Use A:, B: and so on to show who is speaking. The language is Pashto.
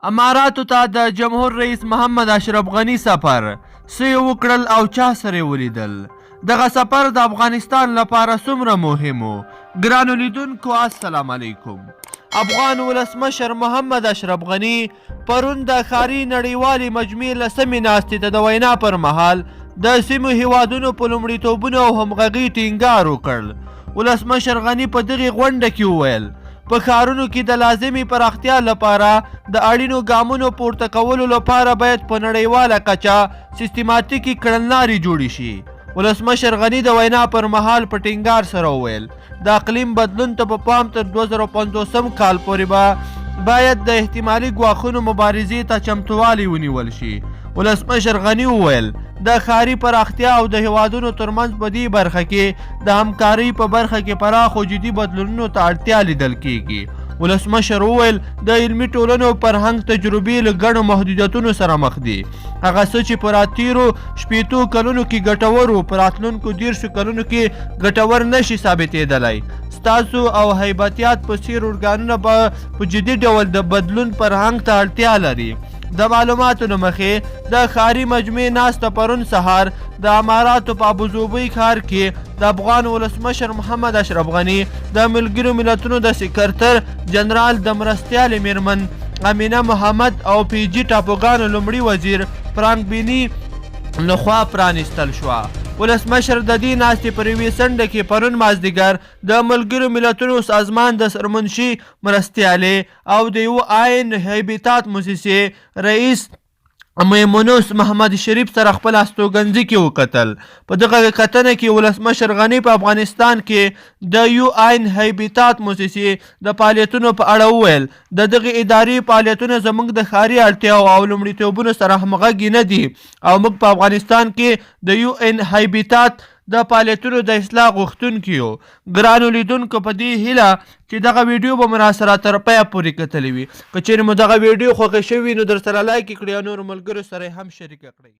A: اماراتو ته د جمهور رئیس محمد اشرف غني سفر، څه یې وکړل او چا سره یې ولیدل؟ دغه سفر د افغانستان لپاره څومره مهم و؟ ګرانو لیدونکو السلام علیکم. افغان ولسمشر محمد اشرف غني پرون د ښاري نړیوالې مجمع لسمې ناستې ته د وینا پر مهال د سیمو هیوادونو په لومړیتوبونو او همغږۍ ټینګار وکړ. ولسمشر غني په دغې غونډه کې وویل، په ښارونو کې د لازمې پراختیا لپاره د اړینو ګامونو پورته کولو لپاره باید په نړیواله کچه سیستماتیکې کړنلارې جوړې شي. ولسمشر غني د وینا پر مهال په ټینګار سره وویل، د اقلیم بدلون ته په پام تر 2050 کال پورې به باید د احتمالي ګواښونو مبارزې ته چمتووالی ونیول شي. ولسمشر غني وویل، د ښاري پراختیا او د هیوادونو ترمنځ په دې برخه کې د همکارۍ په برخه کې پراخو جدي بدلونونو ته اړتیا لیدل کیږي. ولسمشر وویل، د علمي ټولنو فرهنګ تجربې له ګڼو محدودیتونو سره مخ دي. هغه څه چې په راتیرو 60 کلونو کې ګټور وو، په راتلونکو 30 کلونو کې ګټور نه شي ثابتېدلی. ستاسو او هیبتیات په څیر ارګانونه به په جدي ډول د بدلون فرهنګ ته اړتیا لري. د معلوماتو له مخې د ښاري مجمع ناسته پرون سهار د اماراتو په ابوظبۍ ښار کې د افغان ولسمشر محمد اشرف غني د ملګرو ملتونو د سکرتر جنرال د مرستیالې میرمن امینه محمد او فیجي ټاپوګانو لومړي وزیر فرانک بیني لخوا پرانیستل شوه. ولسمشر د دې ناستې پر یوې څنډه کې پرون مازدیګر د ملګرو ملتونو سازمان د سرمنشي مرستیالې او د یو آین هیبیتات موسسې رئیس میمونوس محمد شریف سره خپل استوګنځي کې وکتل. په دغه کتنه کې ولسمشر غني په افغانستان کې د یو آین هیبیتات موسسې د فعالیتونو په اړه وویل، د دغې ادارې فعالیتونه زموږ د ښاري اړتیاو او لومړیتوبونو سره همغږي نه دي او موږ په افغانستان کې د یو ان هیبیتات د فعالیتونو د اصلاح غوښتونکي یو. ګرانو لیدونکو، په دې هیله چې دغه ویډیو به مو راسره تر پایه پورې کتلې وي. که چېرې مو دغه ویډیو خوښه شوې وي نو درسره لایک یې کړئ او نورو ملګرو سره یې هم شریکه کړئ.